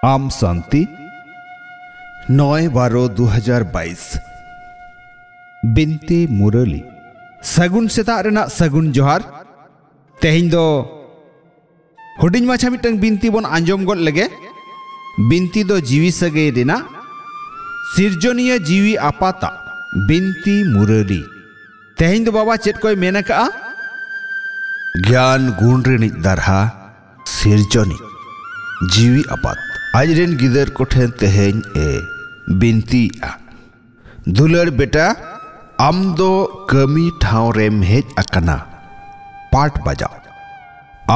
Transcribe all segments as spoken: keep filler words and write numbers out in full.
ᱟᱢ ᱥᱟᱱᱛᱤ᱾ ᱱᱚᱭ ᱵᱟᱨᱚ ᱫᱩ ᱦᱟᱡᱟᱨ ᱵᱟᱭᱤᱥ᱾ ᱵᱤᱱᱛᱤ ᱢᱩᱨᱟᱹᱞᱤ᱾ ᱥᱟᱹᱜᱩᱱ ᱥᱮᱛᱟᱜ ᱨᱮᱱᱟᱜ ᱥᱟᱹᱜᱩᱱ ᱡᱚᱦᱟᱨ᱾ ᱛᱮᱦᱮᱧ ᱫᱚ ᱦᱩᱰᱤᱧ ᱢᱟᱪᱷᱟ ᱢᱤᱫᱴᱟᱝ ᱵᱤᱱᱛᱤ ᱵᱚᱱ ᱟᱸᱡᱚᱢ ᱜᱚᱫ ᱞᱮᱜᱮ᱾ ᱵᱤᱱᱛᱤ ᱫᱚ ᱡᱤᱣᱤ ᱥᱟᱹᱜᱟᱹᱭ ᱨᱮᱱᱟᱜ, ᱥᱤᱨᱡᱚᱱᱤᱭᱟᱹ ᱡᱤᱣᱤ ᱟᱯᱟᱛᱟᱜ ᱵᱤᱱᱛᱤ ᱢᱩᱨᱟᱹᱞᱤ᱾ ᱛᱮᱦᱮᱧ ᱫᱚ ᱵᱟᱵᱟ ᱪᱮᱫ ᱠᱚᱭ ᱢᱮᱱ ᱟᱠᱟᱜᱼᱟ? ᱜᱮᱭᱟᱱ ᱜᱩᱱ ᱨᱤᱱᱤᱡ ᱫᱟᱨᱦᱟ, ᱥᱤᱨᱡᱚᱱᱤᱡ ᱡᱤᱣᱤ ᱟᱯᱟᱛ ᱟᱡ ᱨᱮᱱ ᱜᱤᱫᱟᱹᱨ ᱠᱚᱴᱷᱮᱱ ᱛᱮᱦᱮᱧ ᱮ ᱵᱤᱱᱛᱤᱭᱮᱜᱼᱟ᱾ ᱫᱩᱞᱟᱹᱲ ᱵᱮᱴᱟ, ᱟᱢ ᱫᱚ ᱠᱟᱹᱢᱤ ᱴᱷᱟᱶ ᱨᱮᱢ ᱦᱮᱡ ᱟᱠᱟᱱᱟ, ᱯᱟᱴ ᱵᱟᱡᱟᱣ᱾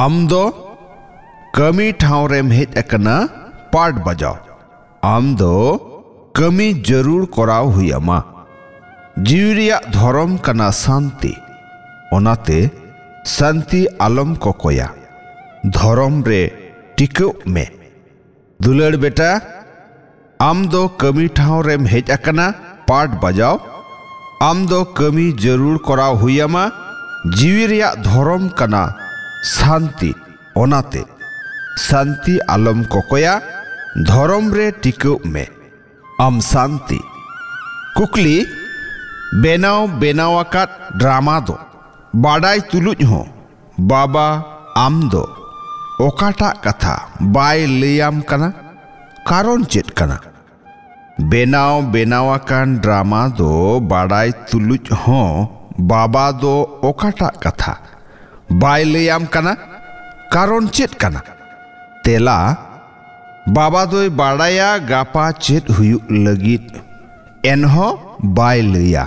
ᱟᱢ ᱫᱚ ᱠᱟᱹᱢᱤ ᱴᱷᱟᱶ ᱨᱮᱢ ᱦᱮᱡ ᱟᱠᱟᱱᱟ, ᱯᱟᱴ ᱵᱟᱡᱟᱣ᱾ ᱟᱢ ᱫᱚ ᱠᱟᱹᱢᱤ ᱡᱟᱹᱨᱩᱲ ᱠᱚᱨᱟᱣ ᱦᱩᱭ ᱟᱢᱟ᱾ ᱡᱤᱣᱤ ᱨᱮᱭᱟᱜ ᱫᱷᱚᱨᱚᱢ ᱠᱟᱱᱟ ᱥᱟᱱᱛᱤ, ᱚᱱᱟᱛᱮ ᱥᱟᱱᱛᱤ ᱟᱞᱚᱢ ᱠᱚᱠᱚᱭᱟ, ᱫᱷᱚᱨᱚᱢ ᱨᱮ ᱴᱤᱠᱟᱹᱜ ᱢᱮ᱾ ᱫᱩᱞᱟᱹᱲ ᱵᱮᱴᱟ, ᱟᱢ ᱫᱚ ᱠᱟᱹᱢᱤ ᱴᱷᱟᱶ ᱨᱮᱢ ᱦᱮᱡ ᱟᱠᱟᱱᱟ, ᱯᱟᱴ ᱵᱟᱡᱟᱣ᱾ ᱟᱢ ᱫᱚ ᱠᱟᱹᱢᱤ ᱡᱟᱹᱨᱩᱲ ᱠᱚᱨᱟᱣ ᱦᱩᱭ ᱟᱢᱟ᱾ ᱡᱤᱣᱤ ᱨᱮᱭᱟᱜ ᱫᱷᱚᱨᱚᱢ ᱠᱟᱱᱟ ᱥᱟᱱᱛᱤ, ᱚᱱᱟᱛᱮ ᱥᱟᱱᱛᱤ ᱟᱞᱚᱢ ᱠᱚᱠᱚᱭᱟ, ᱫᱷᱚᱨᱚᱢ ᱨᱮ ᱴᱤᱠᱟᱹᱜ ᱢᱮ᱾ ᱟᱢ ᱥᱟᱱᱛᱤ᱾ ᱠᱩᱠᱞᱤ, ᱵᱮᱱᱟᱣ ᱵᱮᱱᱟᱣ ᱟᱠᱟᱫ ᱰᱨᱟᱢᱟ ᱫᱚ ᱵᱟᱰᱟᱭ ᱛᱩᱞᱩᱡ ᱦᱚᱸ ᱵᱟᱵᱟ ᱟᱢ ᱫᱚ ᱚᱠᱟᱴᱟᱜ ᱠᱟᱛᱷᱟ ᱵᱟᱭ ᱞᱟᱹᱭᱟᱢ ᱠᱟᱱᱟ? ᱠᱟᱨᱚᱱ ᱪᱮᱫ ᱠᱟᱱᱟ? ᱵᱮᱱᱟᱣ ᱵᱮᱱᱟᱣ ᱟᱠᱟᱱ ᱰᱨᱟᱢᱟ ᱫᱚ ᱵᱟᱰᱟᱭ ᱛᱩᱞᱩᱡ ᱦᱚᱸ ᱵᱟᱵᱟ ᱫᱚ ᱚᱠᱟᱴᱟᱜ ᱠᱟᱛᱷᱟ ᱵᱟᱭ ᱞᱟᱹᱭᱟᱢ ᱠᱟᱱᱟ? ᱠᱟᱨᱚᱱ ᱪᱮᱫ ᱠᱟᱱᱟ? ᱛᱮᱞᱟ, ᱵᱟᱵᱟ ᱫᱚᱭ ᱵᱟᱰᱟᱭᱟ ᱜᱟᱯᱟ ᱪᱮᱫ ᱦᱩᱭᱩᱜ ᱞᱟᱹᱜᱤᱫ, ᱮᱱᱦᱚᱸ ᱵᱟᱭ ᱞᱟᱹᱭᱟ᱾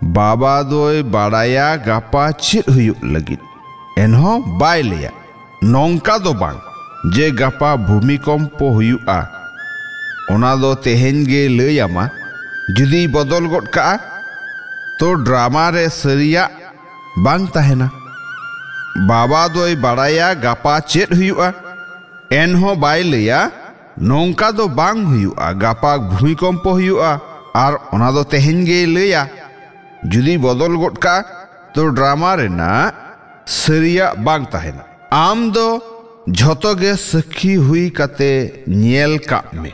ᱵᱟᱵᱟ ᱫᱚᱭ ᱵᱟᱰᱟᱭᱟ ᱜᱟᱯᱟ ᱪᱮᱫ ᱦᱩᱭᱩᱜ ᱞᱟᱹᱜᱤᱫ, ᱮᱱᱦᱚᱸ ᱵᱟᱭ ᱞᱟᱹᱭᱟ᱾ ᱱᱚᱝᱠᱟ ᱫᱚ ᱵᱟᱝ ᱡᱮ ᱜᱟᱯᱟ ᱵᱷᱩᱢᱤᱠᱚᱢᱯᱚ ᱦᱩᱭᱩᱜᱼᱟ, ᱚᱱᱟ ᱫᱚ ᱛᱮᱦᱮᱧ ᱜᱮ ᱞᱟᱹᱭ ᱟᱢᱟ᱾ ᱡᱩᱫᱤᱭ ᱵᱚᱫᱚᱞ ᱜᱚᱫ ᱠᱟᱜᱼᱟ, ᱛᱚ ᱰᱨᱟᱢᱟ ᱨᱮ ᱥᱟᱹᱨᱤᱭᱟᱜ ᱵᱟᱝ ᱛᱟᱦᱮᱱᱟ᱾ ᱵᱟᱵᱟ ᱫᱚᱭ ᱵᱟᱰᱟᱭᱟ ᱜᱟᱯᱟ ᱪᱮᱫ ᱦᱩᱭᱩᱜᱼᱟ, ᱮᱱᱦᱚᱸ ᱵᱟᱭ ᱞᱟᱹᱭᱟ, ᱱᱚᱝᱠᱟ ᱫᱚ ᱵᱟᱝ ᱦᱩᱭᱩᱜᱼᱟ, ᱜᱟᱯᱟ ᱵᱷᱩᱢᱤᱠᱚᱢᱯᱚ ᱦᱩᱭᱩᱜᱼᱟ, ᱟᱨ ᱚᱱᱟ ᱫᱚ ᱛᱮᱦᱮᱧ ᱜᱮᱭ ᱞᱟᱹᱭᱟ᱾ ᱡᱩᱫᱤ ᱵᱚᱫᱚᱞ ᱜᱚᱫ ᱠᱟᱜᱼᱟ, ᱛᱚ ᱰᱨᱟᱢᱟ ᱨᱮᱱᱟᱜ ᱥᱟᱹᱨᱤᱭᱟᱜ ᱵᱟᱝ ᱛᱟᱦᱮᱱᱟ᱾ ᱟᱢ ᱫᱚ ᱡᱷᱚᱛᱚ ᱜᱮ ᱥᱟᱹᱠᱷᱤ ᱦᱩᱭ ᱠᱟᱛᱮ ᱧᱮᱞ ᱠᱟᱜ ᱢᱮ᱾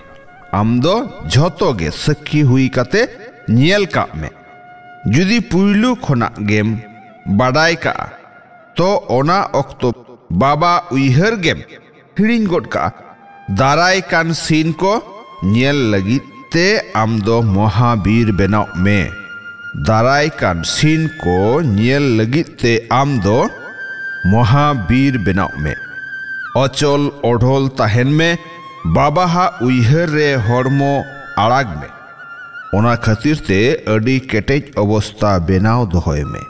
ᱟᱢ ᱫᱚ ᱡᱷᱚᱛᱚ ᱜᱮ ᱥᱟᱹᱠᱷᱤ ᱦᱩᱭ ᱠᱟᱛᱮ ᱧᱮᱞ ᱠᱟᱜ ᱢᱮ᱾ ᱡᱩᱫᱤ ᱯᱩᱭᱞᱩ ᱠᱷᱚᱱᱟᱜ ᱜᱮᱢ ᱵᱟᱰᱟᱭ ᱠᱟᱜᱼᱟ, ᱛᱚ ᱚᱱᱟ ᱚᱠᱛᱚ ᱵᱟᱵᱟ ᱩᱭᱦᱟᱹᱨ ᱜᱮᱢ ᱦᱤᱲᱤᱧ ᱜᱚᱫ ᱠᱟᱜᱼᱟ᱾ ᱫᱟᱨᱟᱭ ᱠᱟᱱ ᱥᱤᱱ ᱠᱚ ᱧᱮᱞ ᱞᱟᱹᱜᱤᱫ ᱛᱮ ᱟᱢ ᱫᱚ ᱢᱚᱦᱟᱵᱤᱨ ᱵᱮᱱᱟᱣ ᱢᱮ᱾ ᱫᱟᱨᱟᱭ ᱠᱟᱱ ᱥᱤᱱ ᱠᱚ ᱧᱮᱞ ᱞᱟᱹᱜᱤᱫ ᱛᱮ ᱟᱢ ᱫᱚ ᱢᱚᱦᱟᱵᱤᱨ ᱵᱮᱱᱟᱣ ᱢᱮ᱾ ᱚᱪᱚᱞ ᱚᱰᱷᱚᱞ ᱛᱟᱦᱮᱱ ᱢᱮ, ᱵᱟᱵᱟᱦᱟᱜ ᱩᱭᱦᱟᱹᱨ ᱨᱮ ᱦᱚᱲᱢᱚ ᱟᱲᱟᱜᱽ ᱢᱮ᱾ ᱚᱱᱟ ᱠᱷᱟᱹᱛᱤᱨ ᱛᱮ ᱟᱹᱰᱤ ᱠᱮᱴᱮᱡ ᱚᱵᱚᱥᱛᱟ ᱵᱮᱱᱟᱣ ᱫᱚᱦᱚᱭ ᱢᱮ᱾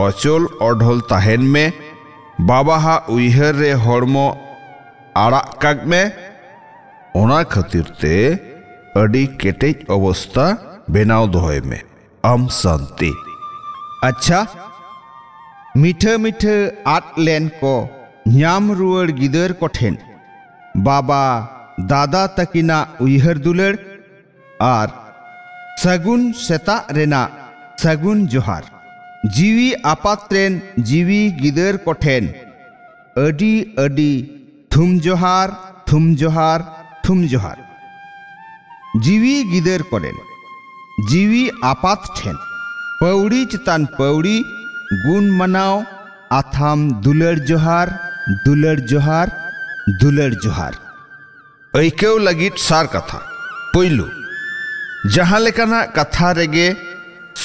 ᱚᱪᱚᱞ ᱚᱰᱷᱚᱞ ᱛᱟᱦᱮᱱ ᱢᱮ, ᱵᱟᱵᱟᱦᱟᱜ ᱩᱭᱦᱟᱹᱨ ᱨᱮ ᱦᱚᱲᱢᱚ ᱟᱲᱟᱜ ᱠᱟᱜ ᱢᱮ᱾ ᱚᱱᱟ ᱠᱷᱟᱹᱛᱤᱨ ᱛᱮ ᱟᱹᱰᱤ ᱠᱮᱴᱮᱡ ᱚᱵᱚᱥᱛᱟ ᱵᱮᱱᱟᱣ ᱫᱚᱦᱚᱭ ᱢᱮ᱾ ᱟᱢ ᱥᱟᱱᱛᱤ᱾ ᱟᱪᱪᱷᱟ, ᱢᱤᱴᱷᱟᱹ ᱢᱤᱴᱷᱟᱹ ᱟᱫ ᱞᱮᱱ ᱠᱚ ᱧᱟᱢ ᱨᱩᱣᱟᱹᱲ ᱜᱤᱫᱟᱹᱨ ᱠᱚᱴᱷᱮᱱ ᱵᱟᱵᱟ ᱫᱟᱫᱟ ᱛᱟᱹᱠᱤᱱᱟᱜ ᱩᱭᱦᱟᱹᱨ ᱫᱩᱞᱟᱹᱲ ᱟᱨ ᱥᱟᱹᱜᱩᱱ ᱥᱮᱛᱟᱜ ᱨᱮᱱᱟᱜ ᱥᱟᱹᱜᱩᱱ ᱡᱚᱦᱟᱨ᱾ ᱡᱤᱣᱤ ᱟᱯᱟᱛ ᱨᱮᱱ ᱡᱤᱣᱤ ᱜᱤᱫᱟᱹᱨ ᱠᱚᱴᱷᱮᱱ ᱟᱹᱰᱤ ᱟᱹᱰᱤ ᱛᱷᱩᱢ ᱡᱚᱦᱟᱨ, ᱛᱷᱩᱢ ᱡᱚᱦᱟᱨ, ᱛᱷᱩᱢ ᱡᱚᱦᱟᱨ᱾ ᱡᱤᱣᱤ ᱜᱤᱫᱟᱹᱨ ᱠᱚᱨᱮᱱ ᱡᱤᱣᱤ ᱟᱯᱟᱛ ᱴᱷᱮᱱ ᱯᱟᱹᱣᱲᱤ ᱪᱮᱛᱟᱱ ᱯᱟᱹᱣᱲᱤ ᱜᱩᱱ ᱢᱟᱱᱟᱣ ᱟᱛᱷᱟᱢ ᱫᱩᱞᱟᱹᱲ ᱡᱚᱦᱟᱨ, ᱫᱩᱞᱟᱹᱲ ᱡᱚᱦᱟᱨ, ᱫᱩᱞᱟᱹᱲ ᱡᱚᱦᱟᱨ᱾ ᱟᱹᱭᱠᱟᱹᱣ ᱞᱟᱹᱜᱤᱫ ᱥᱟᱨ ᱠᱟᱛᱷᱟ᱾ ᱯᱩᱭᱞᱩ, ᱡᱟᱦᱟᱸ ᱞᱮᱠᱟᱱᱟᱜ ᱠᱟᱛᱷᱟ ᱨᱮᱜᱮ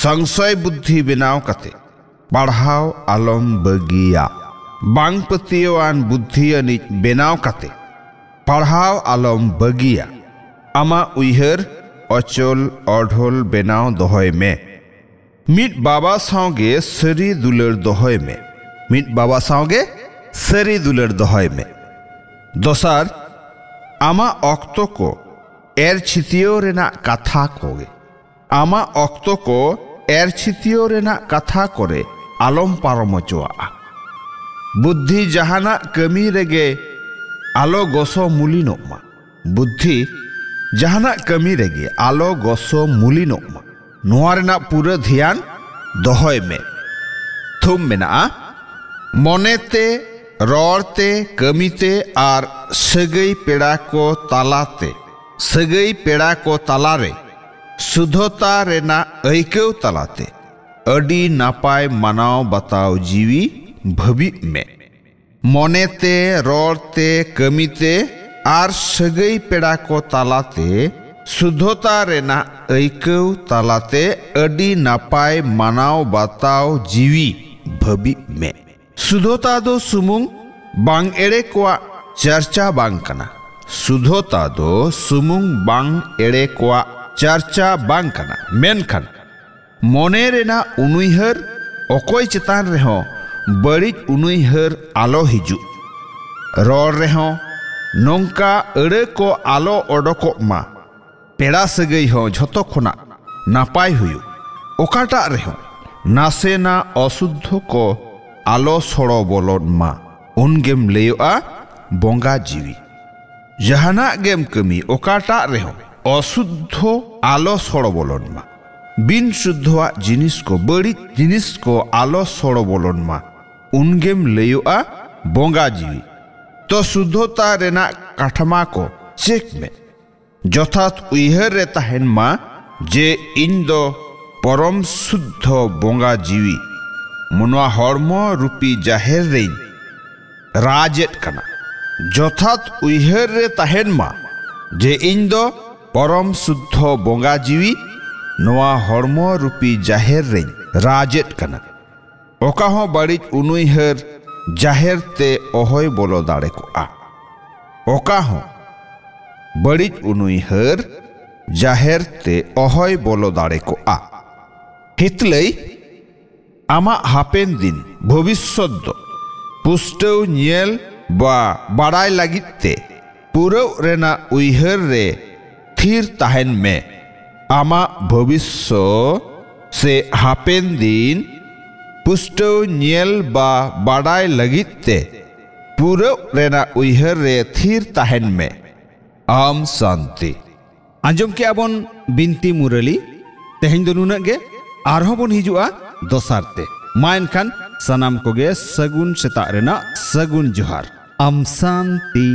ᱥᱚᱝᱥᱚᱭ ᱵᱩᱫᱽᱫᱷᱤ ᱵᱮᱱᱟᱣ ᱠᱟᱛᱮ ᱯᱟᱲᱦᱟᱣ ᱟᱞᱚᱢ ᱵᱟᱹᱜᱤᱭᱟ᱾ ᱵᱟᱝ ᱯᱟᱹᱛᱭᱟᱹᱣᱟᱱ ᱵᱩᱫᱽᱫᱷᱤ ᱟᱹᱱᱤᱡ ᱵᱮᱱᱟᱣ ᱠᱟᱛᱮ ᱯᱟᱲᱦᱟᱣ ᱟᱞᱚᱢ ᱵᱟᱹᱜᱤᱭᱟ᱾ ᱟᱢᱟᱜ ᱩᱭᱦᱟᱹᱨ ᱚᱪᱚᱞ ᱚᱰᱷᱚᱞ ᱵᱮᱱᱟᱣ ᱫᱚᱦᱚᱭ ᱢᱮ᱾ ᱢᱤᱫ ᱵᱟᱵᱟ ᱥᱟᱶᱜᱮ ᱥᱟᱹᱨᱤ ᱫᱩᱞᱟᱹᱲ ᱫᱚᱦᱚᱭ ᱢᱮ᱾ ᱢᱤᱫ ᱵᱟᱵᱟ ᱥᱟᱶᱜᱮ ᱥᱟᱹᱨᱤ ᱫᱩᱞᱟᱹᱲ ᱫᱚᱦᱚᱭ ᱢᱮ᱾ ᱫᱚᱥᱟᱨ, ᱟᱢᱟᱜ ᱚᱠᱛᱚ ᱠᱚ ᱮᱨ ᱪᱷᱤᱛᱤᱭᱟᱹᱣ ᱨᱮᱱᱟᱜ ᱠᱟᱛᱷᱟ ᱠᱚᱜᱮ᱾ ᱟᱢᱟᱜ ᱚᱠᱛᱚ ᱠᱚ ᱮᱨ ᱪᱷᱤᱛᱤᱭᱟᱹᱣ ᱨᱮᱱᱟᱜ ᱠᱟᱛᱷᱟ ᱠᱚᱨᱮ ᱟᱞᱚᱢ ᱯᱟᱨᱚᱢ ᱦᱚᱪᱚᱣᱟᱜᱼᱟ᱾ ᱵᱩᱫᱽᱫᱷᱤ ᱡᱟᱦᱟᱱᱟᱜ ᱠᱟᱹᱢᱤ ᱨᱮᱜᱮ ᱟᱞᱚ ᱜᱚᱥᱚ ᱢᱩᱞᱤᱱᱚᱜ ᱢᱟ᱾ ᱵᱩᱫᱽᱫᱷᱤ ᱡᱟᱦᱟᱱᱟᱜ ᱠᱟᱹᱢᱤ ᱨᱮᱜᱮ ᱟᱞᱚ ᱜᱚᱥᱚ ᱢᱩᱞᱤᱱᱚᱜ ᱢᱟ, ᱱᱚᱣᱟ ᱨᱮᱱᱟᱜ ᱯᱩᱨᱟᱹ ᱫᱷᱮᱭᱟᱱ ᱫᱚᱦᱚᱭ ᱢᱮ᱾ ᱛᱷᱩᱢ ᱢᱮᱱᱟᱜᱼᱟ, ᱢᱚᱱᱮᱛᱮ ᱨᱚᱲ ᱛᱮ, ᱠᱟᱹᱢᱤ ᱛᱮ ᱟᱨ ᱥᱟᱹᱜᱟᱹᱭ ᱯᱮᱲᱟ ᱠᱚ ᱛᱟᱞᱟᱛᱮ, ᱥᱟᱹᱜᱟᱹᱭ ᱯᱮᱲᱟ ᱠᱚ ᱛᱟᱞᱟᱨᱮ ᱥᱩᱫᱷᱚᱛᱟ ᱨᱮᱱᱟᱜ ᱟᱹᱭᱠᱟᱹᱣ ᱛᱟᱞᱟᱛᱮ ᱟᱹᱰᱤ ᱱᱟᱯᱟᱭ ᱢᱟᱱᱟᱣ ᱵᱟᱛᱟᱣ ᱡᱤᱣᱤ ᱵᱷᱟᱹᱵᱤᱜ ᱢᱮ᱾ ᱢᱚᱱᱮ ᱛᱮ, ᱨᱚᱲ ᱛᱮ, ᱠᱟᱹᱢᱤ ᱛᱮ ᱟᱨ ᱥᱟᱹᱜᱟᱹᱭ ᱯᱮᱲᱟ ᱠᱚ ᱛᱟᱞᱟᱛᱮ ᱥᱩᱫᱷᱚᱛᱟ ᱨᱮᱱᱟᱜ ᱟᱹᱭᱠᱟᱹᱣ ᱛᱟᱞᱟᱛᱮ ᱟᱹᱰᱤ ᱱᱟᱯᱟᱭ ᱢᱟᱱᱟᱣ ᱵᱟᱛᱟᱣ ᱡᱤᱣᱤ ᱵᱷᱟᱹᱵᱤᱜ ᱢᱮ᱾ ᱥᱩᱫᱷᱚᱛᱟ ᱫᱚ ᱥᱩᱢᱩᱝ ᱵᱟᱝ ᱮᱲᱮ ᱠᱚᱣᱟᱜ ᱪᱟᱨᱪᱟ ᱵᱟᱝ ᱠᱟᱱᱟ᱾ ᱥᱩᱫᱷᱚᱛᱟ ᱫᱚ ᱥᱩᱢᱩᱝ ᱵᱟᱝ ᱮᱲᱮ ᱠᱚᱣᱟᱜ ᱪᱟᱨᱪᱟ ᱵᱟᱝ ᱠᱟᱱᱟ, ᱢᱮᱱᱠᱷᱟᱱ ᱢᱚᱱᱮ ᱨᱮᱱᱟᱜ ᱩᱱᱩᱭᱦᱟᱹᱨ ᱚᱠᱚᱭ ᱪᱮᱛᱟᱱ ᱨᱮᱦᱚᱸ ᱵᱟᱹᱲᱤᱡ ᱩᱱᱩᱭᱦᱟᱹᱨ ᱟᱞᱚ ᱦᱤᱡᱩᱜ᱾ ᱨᱚᱲ ᱨᱮᱦᱚᱸ ᱱᱚᱝᱠᱟ ᱟᱹᱲᱟᱹ ᱠᱚ ᱟᱞᱚ ᱚᱰᱚᱠᱚᱜ ᱢᱟ᱾ ᱯᱮᱲᱟ ᱥᱟᱹᱜᱟᱹᱭ ᱦᱚᱸ ᱡᱷᱚᱛᱚ ᱠᱷᱚᱱᱟᱜ ᱱᱟᱯᱟᱭ ᱦᱩᱭᱩᱜ᱾ ᱚᱠᱟᱴᱟᱜ ᱨᱮᱦᱚᱸ ᱱᱟᱥᱮᱱᱟᱜ ᱚᱥᱩᱫᱽᱫᱷᱚ ᱠᱚ ᱟᱞᱚ ᱥᱚᱲᱚ ᱵᱚᱞᱚᱱ ᱢᱟ, ᱩᱱᱜᱮᱢ ᱞᱟᱹᱭᱚᱜᱼᱟ ᱵᱚᱸᱜᱟ ᱡᱤᱣᱤ᱾ ᱡᱟᱦᱟᱱᱟᱜ ᱜᱮᱢ ᱠᱟᱹᱢᱤ, ᱚᱠᱟᱴᱟᱜ ᱨᱮᱦᱚᱸ ᱚᱥᱩᱫᱽᱫᱷᱚ ᱟᱞᱚ ᱥᱚᱲᱚ ᱵᱚᱞᱚᱱ ᱢᱟ, ᱵᱤᱱ ᱥᱩᱫᱽᱫᱷᱚᱣᱟᱜ ᱡᱤᱱᱤᱥ ᱠᱚ, ᱵᱟᱹᱲᱤᱡ ᱡᱤᱱᱤᱥ ᱠᱚ ᱟᱞᱚ ᱥᱚᱲᱚ ᱵᱚᱞᱚᱱ ᱢᱟ, ᱩᱱᱜᱮᱢ ᱞᱟᱹᱭᱚᱜᱼᱟ ᱵᱚᱸᱜᱟ ᱡᱤᱣᱤ᱾ ᱛᱚ ᱥᱩᱫᱽᱫᱷᱚᱛᱟ ᱨᱮᱱᱟᱜ ᱠᱟᱴᱷᱢᱟ ᱠᱚ ᱪᱮᱠ ᱢᱮ᱾ ᱡᱚᱛᱷᱟᱛ ᱩᱭᱦᱟᱹᱨ ᱨᱮ ᱛᱟᱦᱮᱱ ᱢᱟ ᱡᱮ ᱤᱧ ᱫᱚ ᱯᱚᱨᱚᱢ ᱥᱩᱫᱽᱫᱷᱚ ᱵᱚᱸᱜᱟ ᱡᱤᱣᱤ ᱱᱚᱣᱟ ᱦᱚᱲᱢᱚ ᱨᱩᱯᱤ ᱡᱟᱦᱮᱨ ᱨᱮᱧ ᱨᱟᱡᱽᱮᱫ ᱠᱟᱱᱟ᱾ ᱡᱚᱛᱷᱟᱛ ᱩᱭᱦᱟᱹᱨ ᱨᱮ ᱛᱟᱦᱮᱱ ᱢᱟ ᱡᱮ ᱤᱧ ᱫᱚ ᱯᱚᱨᱚᱢ ᱥᱩᱫᱽᱫᱷᱚ ᱵᱚᱸᱜᱟ ᱡᱤᱣᱤ ᱱᱚᱣᱟ ᱦᱚᱲᱢᱚ ᱨᱩᱯᱤ ᱡᱟᱦᱮᱨ ᱨᱮᱧ ᱨᱟᱡᱽᱮᱫ ᱠᱟᱱᱟ᱾ ᱚᱠᱟ ᱦᱚᱸ ᱵᱟᱹᱲᱤᱡ ᱩᱱᱩᱭᱦᱟᱹᱨ ᱡᱟᱦᱮᱨ ᱛᱮ ᱚᱦᱚᱭ ᱵᱚᱞᱚ ᱫᱟᱲᱮ ᱠᱚᱜᱼᱟ᱾ ᱚᱠᱟ ᱦᱚᱸ ᱵᱟᱹᱲᱤᱡ ᱩᱱᱩᱭᱦᱟᱹᱨ ᱡᱟᱦᱮᱨ ᱛᱮ ᱚᱦᱚᱭ ᱵᱚᱞᱚ ᱫᱟᱲᱮ ᱠᱚᱜᱼᱟ᱾ ᱦᱤᱛᱞᱟᱹᱭ, ᱟᱢᱟᱜ ᱦᱟᱯᱮᱱ ᱫᱤᱱ, ᱵᱷᱚᱵᱤᱥᱥᱚᱛ ᱫᱚ ᱯᱩᱥᱴᱟᱹᱣ ᱧᱮᱞ ᱵᱟ ᱵᱟᱲᱟᱭ ᱞᱟᱹᱜᱤᱫ ᱛᱮ ᱯᱩᱨᱟᱹᱣ ᱨᱮᱱᱟᱜ ᱩᱭᱦᱟᱹᱨ ᱨᱮ ᱛᱷᱤᱨ ᱛᱟᱦᱮᱱ ᱢᱮ᱾ ᱟᱢᱟᱜ ᱵᱷᱚᱵᱤᱥᱥᱚ ᱥᱮ ᱦᱟᱯᱮᱱ ᱫᱤᱱ ᱯᱩᱥᱴᱟᱹᱣ ᱧᱮᱞ ᱵᱟ ᱵᱟᱰᱟᱭ ᱞᱟᱹᱜᱤᱫ ᱛᱮ ᱯᱩᱨᱟᱹᱣ ᱨᱮᱱᱟᱜ ᱩᱭᱦᱟᱹᱨ ᱨᱮ ᱛᱷᱤᱨ ᱛᱟᱦᱮᱱ ᱢᱮ᱾ ᱟᱢ ᱥᱟᱱᱛᱤ᱾ ᱟᱸᱡᱚᱢ ᱠᱮᱜᱼᱟ ᱵᱚᱱ ᱵᱤᱱᱛᱤ ᱢᱩᱨᱟᱹᱞᱤ᱾ ᱛᱮᱦᱮᱧ ᱫᱚ ᱱᱩᱱᱟᱹᱜ ᱜᱮ, ᱟᱨᱦᱚᱸ ᱵᱚᱱ ᱦᱤᱡᱩᱜᱼᱟ ᱫᱚᱥᱟᱨ ᱛᱮ᱾ ᱢᱟ ᱮᱱᱠᱷᱟᱱ ᱥᱟᱱᱟᱢ ᱠᱚᱜᱮ ᱥᱟᱹᱜᱩᱱ ᱥᱮᱛᱟᱜ ᱨᱮᱱᱟᱜ ᱥᱟᱹᱜᱩᱱ ᱡᱚᱦᱟᱨ᱾ ᱟᱢ ᱥᱟᱱᱛᱤ